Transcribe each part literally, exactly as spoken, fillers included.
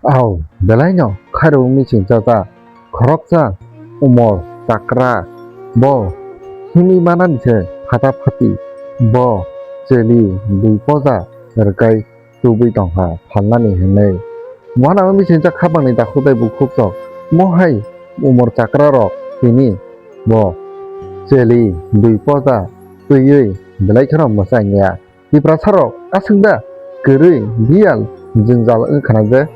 Au, belaino khairok missing chacha, khoroksa umor chakra, bo himwi manani se phata phati, bo cheli bui poja rwkai tubui tongkha phalnani hinwi. Wanama missing cha khapangni dakhuk tei bukhuk sok, mohai umor chakra rok tini bo cheli bui poja twiwi belai kheno mwchangya. Tiprasarok aswk da kwrwi biyal jwngjal wngkhana je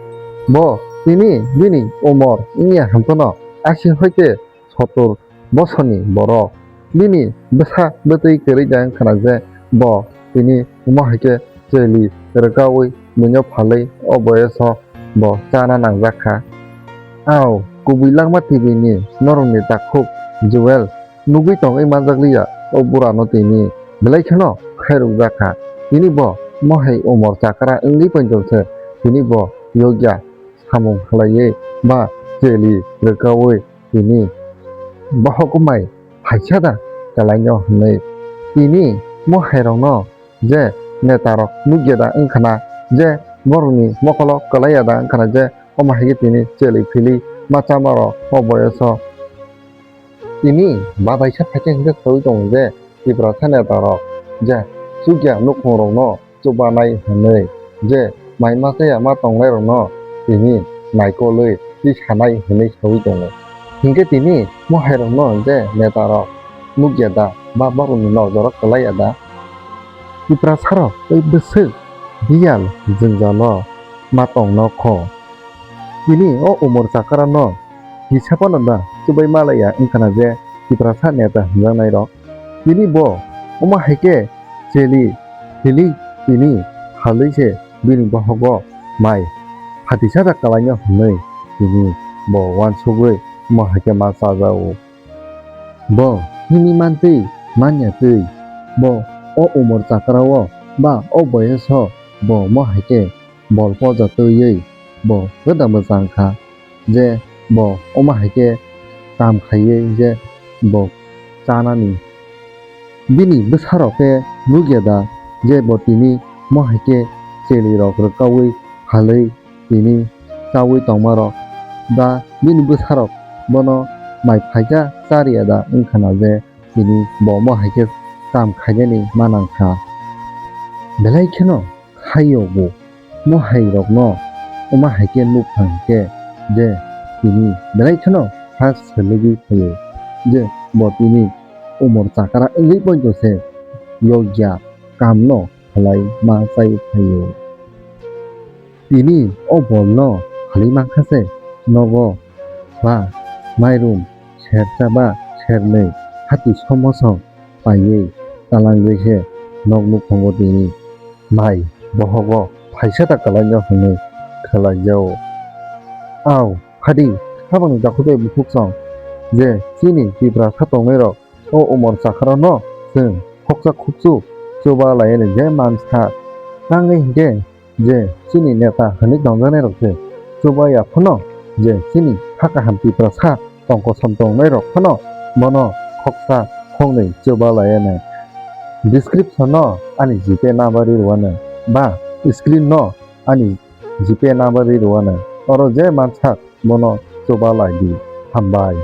bo tini bini umor wngya hwnphano asi hoite sottor bosorni borok. Bini bwsa bwtwi kwrwi da wngkhana je bo tini omo hai khe cheli rwkaui buino phalwi o boyoso bo chana nangjak kha. Au kubui langma tibini norokni takhuk Joel nugwi tongwi manjakliya o burano tini belai kheno khairokjak kha. Tini bo mohai umor chakra wngwi poito se tini bo yokya samung khlaiwi ba cheli rwkaui tini bohok mai phaisa da kalaino hinwi tini mohairokno je netarok nukya da wngkhana je borokni mokolo kwlaiya da wngkhana je omo hai khe tini cheli philwi ma chamarok o boyoso. Tini babaisa phaikhe hinkhe saui tongo je Tiprasa netarok je chukya nukhungrokno chubanai hinwi je mai ma chaya ma tongnairokno tini naikolwi twi sanai hinwi saui tongo. Hinkhe tini mohairokno je netarok nukya da ba borokni nojoro kwlaiya da? Tiprasarok tei bwswk biyal jwngjalo ma tongno kho. Tini o umor chakrano kisa phano da chubai malaiya wngkhana je Tiprasa neta hwnjaknairok. Tini bo omo hai khe cheli philwi tini phalwi se bini bohogo mai phatisajak kalaino hinwi tini bo uansugwi omo hai khe ma chajago. Bo himwi mantwi manya twi bo o umor chakrao ba o boyoso bo omo hai khe bol poja twiwi bo gwdam mwchang kha je bo omo hai khe kam khaiwi je bo chanani. Bini bwsarok khe nukya da je bo tini omo hai khe chelirok rwkaui phalwi tini chaui tongmarok da bini bwsarok bono mai phaikha chariya da wngkhana je tini bo omo hai khe kam khainani manang kha. Belai kheno khaio bo. Mohairokno omo hai khe nukha hinkhe je tini belai kheno ha swlwgwi phaio je bo tini umor chakra wngwi poito se yokya kamno khlai ma chai phaio. Tini o bolno phalwi mankha se nogo ba mairum sersa ba sernwi hati somoso paiwi talangwi se nok nukhungo tini mai bohogo phaisa ta kalaino hinwi khwlaijao. Au phadi habangni dakhuk bai bukhuk song je chini Tiprasa tongnairok o umor chakrano chwng khoksa khukchu chuba laiyani je mansa tangwi hinkhe je chini neta hinwi tongjaknairok se chubaya phano je chini ha kaham Tiprasa tong kosom tongnairok phano bono khoksa khoknwi chuba laiyani. Description-o ani GPay number ri rwano ba screen-o ani GPay number ri rwano. Oro je mansak bono chuba lai di. Hambai.